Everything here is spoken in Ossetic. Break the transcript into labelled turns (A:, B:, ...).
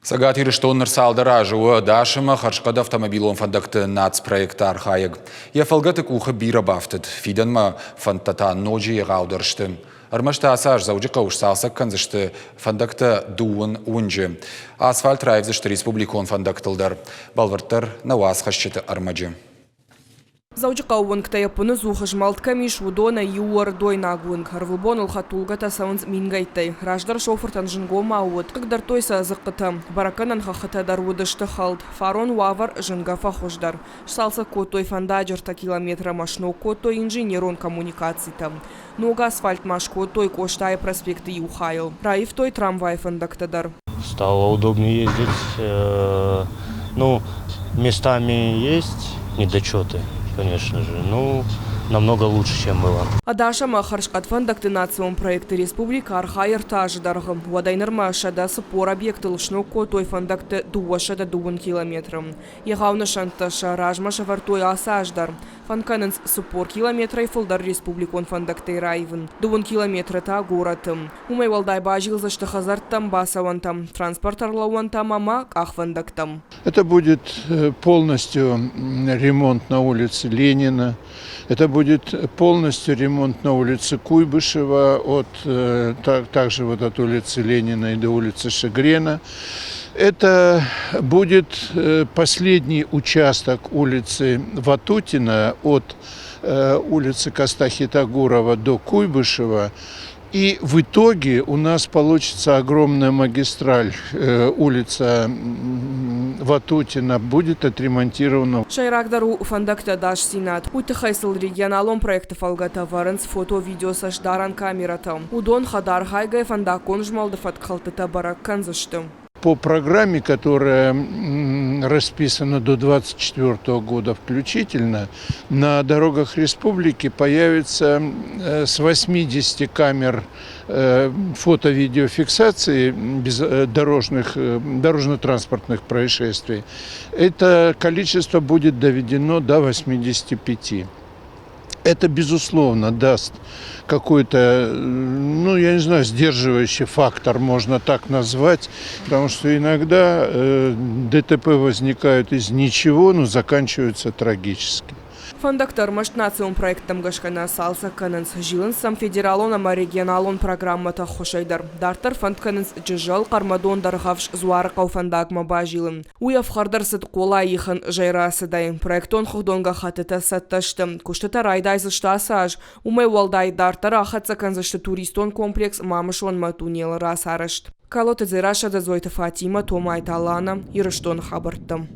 A: Цӕгат Ирыстон ныр цалдӕр азы у ӕдас ӕмӕ хӕрзхъӕд автомобилон фӕндӕгты нацпроекты архайӕг. Йӕ фӕлгӕты къухы бирӕ бафтыд, фидӕнмӕ фӕндтӕ та ноджы егъаудӕр сты. Ӕрмӕст ацы аз Дзӕуджыхъӕуы сцалцӕг кӕндзысты фӕндӕгтӕ дыууын уынджы. Асфальт раивдзысты республикон фӕндӕгтыл дӕр. Бӕлвырддӕр нӕ уацхӕсджыты ӕрмӕджы.
B: Дзӕуджыхъӕуы уынгтӕй ӕппыныдзух змӕлд кӕм ис, уыдонӕй иу у Ӕрыдойнаг уынг. Ӕрвылбон ыл хӕдтулгӕтӕ цӕуынц мингӕйттӕй. Раздӕр шофыртӕн зынгомау уыд, хъыгдардтой сӕ дзыхъхъытӕ. Бӕрӕггӕнӕн хӕххытӕ дӕр уыдысты хӕлд. Фарон уавӕр зынгӕ фӕхуыздӕр. Сцалцӕг кодтой фӕндаджы ӕртӕ километры ӕмӕ сног кодтой инженерон коммуникацитӕ. Ног асфальт ма скодтой Къостайы проспекты иу хайыл. Раивтой трамвайы фӕндӕгтӕ дӕр.
C: Стало удобнее ездить. Ну, местами есть недочеты, конечно же, ну, намного лучше, чем было.
B: Ӕдас ӕмӕ хӕрзхъӕд фӕндӕгты национ проекты республикӕ архайы ӕртӕ азы дӕргъы. Уӕдӕй нырмӕ 140 объектыл сног кодтой фӕндӕгты 202 километры. Егъау нысӕнттӕ сӕ размӕ сӕвӕрдтой ацы аз дӕр. Фӕнд кӕнынц 40 километрӕй фылдӕр республикон фӕндӕгтӕй раивын, дыууын километры та горӕты. Уымӕй уӕлдай базилдзысты хӕдзӕрттӕм, бацӕуӕнтӕм, транспорт ӕрлӕууӕнтӕм ӕмӕ къахвӕндӕгтӕм.
D: Это будет полностью ремонт на улице Ленина, это будет полностью ремонт на улице Куйбышева, от, также вот от улицы Ленина и до улицы Шегрена. Это будет последний участок улицы Ватутина от улицы Костахи-Тагурова до Куйбышева. И в итоге у нас получится огромная магистраль, улица Ватутина будет отремонтирована.
B: Сӕйрагдӕр у фӕндӕгты ӕдасдзинад. Уый тыххӕй сыл регионалон проекты фӕлгӕты ӕвӕрынц фото-видеоцӕстдарӕн камерӕтӕ. Уыдон хӕдархайгӕ фӕндаггон змӕлды фӕткхӕлдтытӕ бӕрӕг кӕндзысты.
D: По программе, которая расписана до 2024 года включительно, на дорогах республики появится с 80 камер фото-видеофиксации дорожных, дорожно-транспортных происшествий. Это количество будет доведено до 85. Это, безусловно, даст какой-то, ну, я не знаю, сдерживающий фактор, можно так назвать, потому что иногда ДТП возникают из ничего, но заканчиваются трагически.
B: Фӕндӕгтӕ ӕрмӕст национ проекттӕм гӕсгӕ нӕ цалцӕг кӕнынц, зилынц сӕм федералон ӕмӕ регионалон программӕты ӕххуысӕй дӕр. Дарддӕр фӕнд кӕнынц Джызӕл, Хъӕрмӕдон, Дӕргъӕвс, Дзуарыхъӕу фӕндагмӕ базилын. Уый ӕфхӕрд ӕрцыд Хъолайы ихын зӕй рацыдӕй. Проектон хыгъдон гӕххӕттытӕ цӕттӕ сты. Куыстытӕ райдайдзысты ацы аз. Уымӕй уӕлдай дарддӕр ахӕццӕ кӕндзысты туристон комплекс Мамысонмӕ туннелы рацарӕзт. Калоты Дзерассӕ, Дзӕдзойты Фатимӕ, Томайты Алана, Ирыстоны хабӕрттӕ.